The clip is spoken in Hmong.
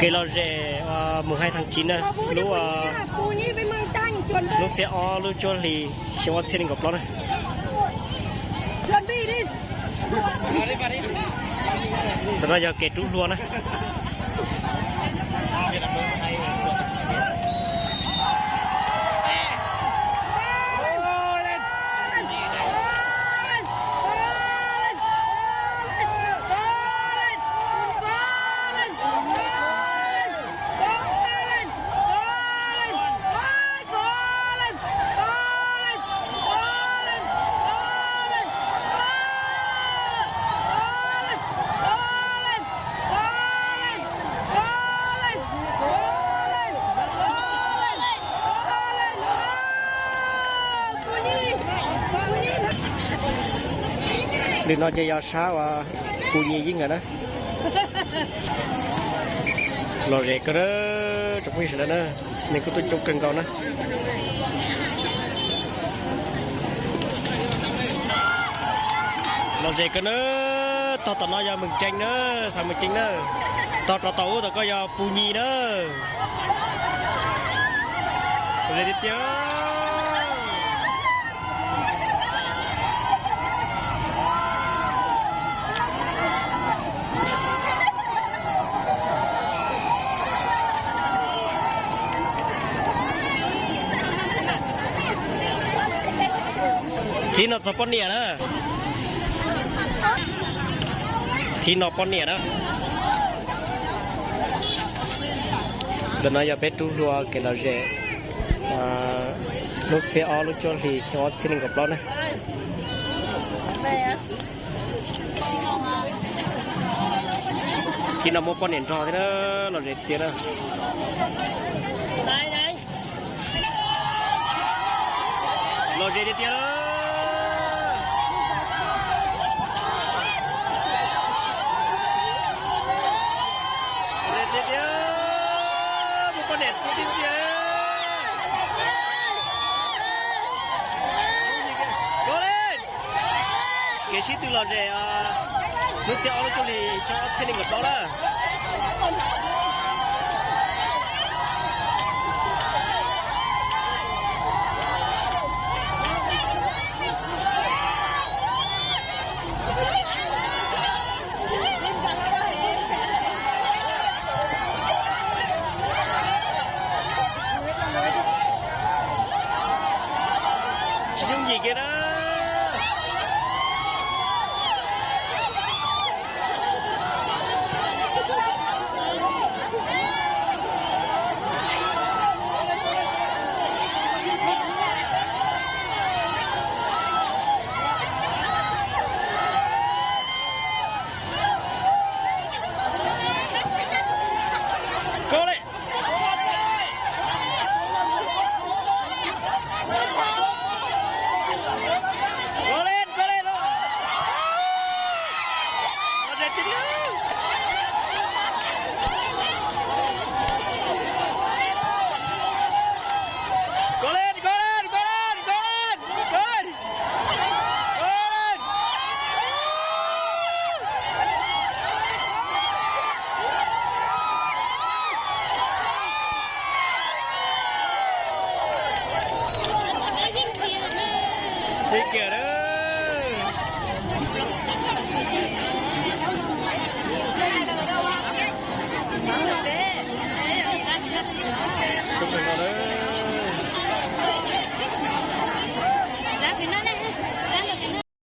Kev lom zem mùng hai tháng chín na, lub, lub xiab ob lub cuaj hli xyoo ob txhiab nees nkaum plaub na. Ntawm no yog kev rub hlua na. Lwm no ces yog sab uas Pu Nyi Yeej nkawd na. Lom zem kawg na, tsoom phooj ywg sawv daws na, neeg kuj tuaj coob kawg nkaus na. Lom zem kawg na, tog tom no yog Meem Cees na, xeev Meem Cees na, tog rov tom ub tom ko yog Pu Nyi na. Lom zem tiag tiag. Thib no txog poj niam na. Thib no poj niam na. Ntawm no yog peb rub hlua kev lom zem lub xiab ob lub cuaj hlis xyoo ob txhiab nees nkaum plaub na. Thib no muaj poj niam nrog thiab na, lom zem tiag na. Lom zem tiag tiag. Lom zem tiag tiag. Muaj poj niam tiag tiag. Kev sib tw lom zem lub xiab ob lub cuaj hlis xyoo ob txhiab nees nkaum plaub na. Tsis yooj yim kiag na. Koj li. Koj li, koj li. Koj li, koj li, koj li, koj li. Li kiag na.